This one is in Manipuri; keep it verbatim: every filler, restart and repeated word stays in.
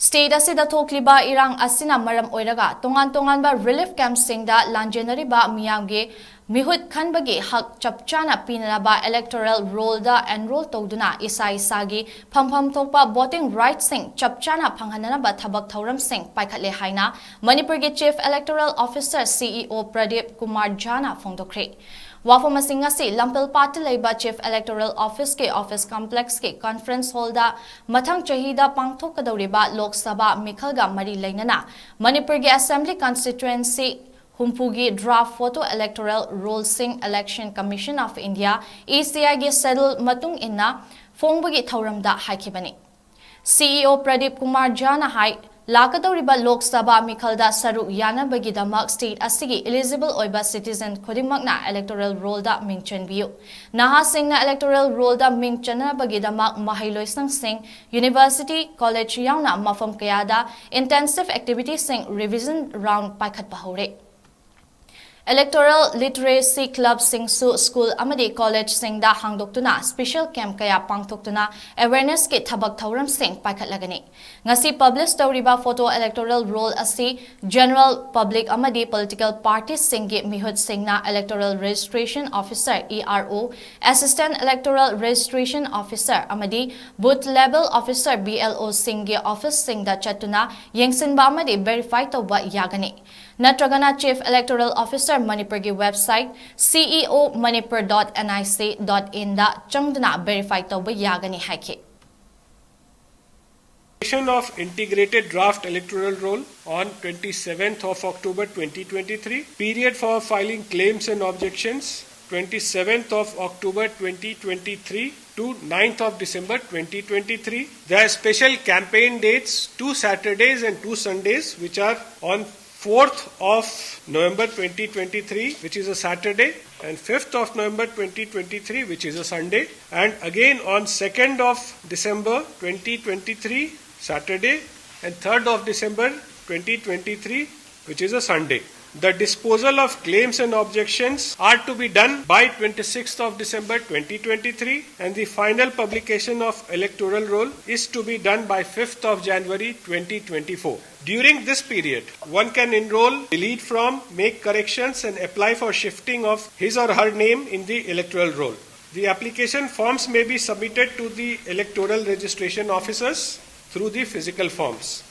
State ꯑꯁꯤꯗ ꯊꯣꯛꯂꯤꯕ ꯏꯔꯥꯡ ꯑꯁꯤꯅ ꯃꯔꯝ ꯑꯣꯏꯔꯒ ꯇꯣꯉꯥꯟ ꯇꯣꯉꯥꯟꯕ relief campꯁꯤꯡꯗ ꯂꯥꯟꯖꯦꯟꯅꯔꯤꯕ ꯃꯤꯌꯥꯝꯒꯤ ꯃꯤꯍꯨꯠ ꯈꯟꯕꯒꯤ ꯍꯛ ꯆꯞ ꯆꯥꯅ ꯄꯤꯅꯅꯕ electoral rollꯗ enroll ꯇꯧꯗꯨꯅ ꯏꯁꯥ ꯏꯁꯥꯒꯤ ꯐꯪꯐꯝ ꯊꯣꯛꯄ voting rightꯁꯤꯡ ꯆꯞ ꯆꯥꯅ ꯐꯪꯍꯟꯅꯅꯕ ꯊꯕꯛ ꯊꯧꯔꯝꯁꯤꯡ ꯄꯥꯏꯈꯠꯂꯦ ꯍꯥꯏꯅ ꯃꯅꯤꯄꯨꯔꯒꯤ Chief Electoral Officer, CEO, Pradeep Kumar ꯖꯥꯅ ꯐꯣꯡꯗꯣꯛꯈ꯭ꯔꯦ꯫ ꯋꯥꯐꯝ ꯑꯁꯤ ꯉꯁꯤ ꯂꯝꯐꯦꯜꯄꯥꯠꯇ ꯂꯩꯕ Chief Electoral Officeꯀꯤ office complexꯀꯤ conference hallꯗ ꯃꯊꯪ ꯆꯍꯤꯗ ꯄꯥꯡꯊꯣꯛꯀꯗꯧꯔꯤꯕ ꯂꯣꯛ ꯁꯚꯥ ꯃꯤꯈꯜꯒ ꯃꯔꯤ ꯂꯩꯅꯅ ꯃꯅꯤꯄꯨꯔꯒꯤ assembly constituency ꯍꯨꯝꯐꯨꯒꯤ draft photo electoral rollꯁꯤꯡ Election Commission of India, ECIꯒꯤ schedule ꯃꯇꯨꯡ ꯏꯟꯅ ꯐꯣꯡꯕꯒꯤ ꯊꯧꯔꯝꯗ ꯍꯥꯏꯈꯤꯕꯅꯤ꯫ CEO ꯄ꯭ꯔꯗꯤꯞ ꯀꯨꯃꯥꯔ ꯖꯥꯅ ꯍꯥꯏ, ꯂꯥꯛꯀꯗꯧꯔꯤꯕ ꯂꯣꯛ ꯁꯚꯥ ꯃꯤꯈꯜꯗ ꯁꯔꯨꯛ ꯌꯥꯅꯕꯒꯤꯗꯃꯛ state ꯑꯁꯤꯒꯤ eligible ꯑꯣꯏꯕ citizen ꯈꯨꯗꯤꯡꯃꯛꯅ electoral rollꯗ ꯃꯤꯡ ꯆꯟꯕꯤꯌꯨ꯫ ꯅꯍꯥꯁꯤꯡꯅ electoral rollꯗ ꯃꯤꯡ ꯆꯟꯅꯕꯒꯤꯗꯃꯛ ꯃꯍꯩꯂꯣꯏꯁꯪꯁꯤꯡ, university, college ꯌꯥꯎꯅ ꯃꯐꯝ ꯀꯌꯥꯗ intensive activityꯁꯤꯡ revision round ꯄꯥꯏꯈꯠꯄ ꯍꯧꯔꯦ꯫ Electoral literacy clubꯁꯤꯡꯁꯨ school ꯑꯃꯗꯤ collegeꯁꯤꯡꯗ ꯍꯥꯡꯗꯣꯛꯇꯨꯅ special camp ꯀꯌꯥ ꯄꯥꯡꯊꯣꯛꯇꯨꯅ awarenessꯀꯤ ꯊꯕꯛ ꯊꯧꯔꯝꯁꯤꯡ ꯄꯥꯏꯈꯠꯂꯒꯅꯤ꯫ ꯉꯁꯤ publish ꯇꯧꯔꯤꯕ photo electoral roll ꯑꯁꯤ general public ꯑꯃꯗꯤ political partyꯁꯤꯡꯒꯤ ꯃꯤꯍꯨꯠꯁꯤꯡꯅ Electoral Registration Officer, ERO, Assistant Electoral Registration Officer ꯑꯃꯗꯤ Booth Level Officer, BLOꯁꯤꯡꯒꯤ officeꯁꯤꯡꯗ ꯆꯠꯇꯨꯅ ꯌꯦꯡꯁꯤꯟꯕ ꯑꯃꯗꯤ verify ꯇꯧꯕ ꯌꯥꯒꯅꯤ꯫ ꯅꯠꯇ꯭ꯔꯒꯅ Chief Electoral Officer ꯃꯅꯤꯄꯨꯔꯒꯤ website ceomanipur.nic.inꯗ ꯆꯪꯗꯨꯅ verify ꯇꯧꯕ ꯌꯥꯒꯅꯤ ꯍꯥꯏꯈꯤ꯫ Of integrated draft electoral roll on twenty-seventh of October twenty twenty-three. Period for filing claims and objections, twenty-seventh of October twenty twenty-three to ninth of December twenty twenty-three. There are special campaign dates, two Saturdays and two Sundays, which are on fourth of November twenty twenty-three, which is a Saturday, and fifth of November twenty twenty-three, which is a Sunday, and again on second of December twenty twenty-three, Saturday, and third of December twenty twenty-three, which is a Sunday. The disposal of claims and objections are to be done by twenty-sixth of December twenty twenty-three, and the final publication of electoral roll is to be done by fifth of January twenty twenty-four. During this period, one can enroll, delete from, make corrections, and apply for shifting of his or her name in the electoral roll. The application forms may be submitted to the electoral registration officers through the physical forms.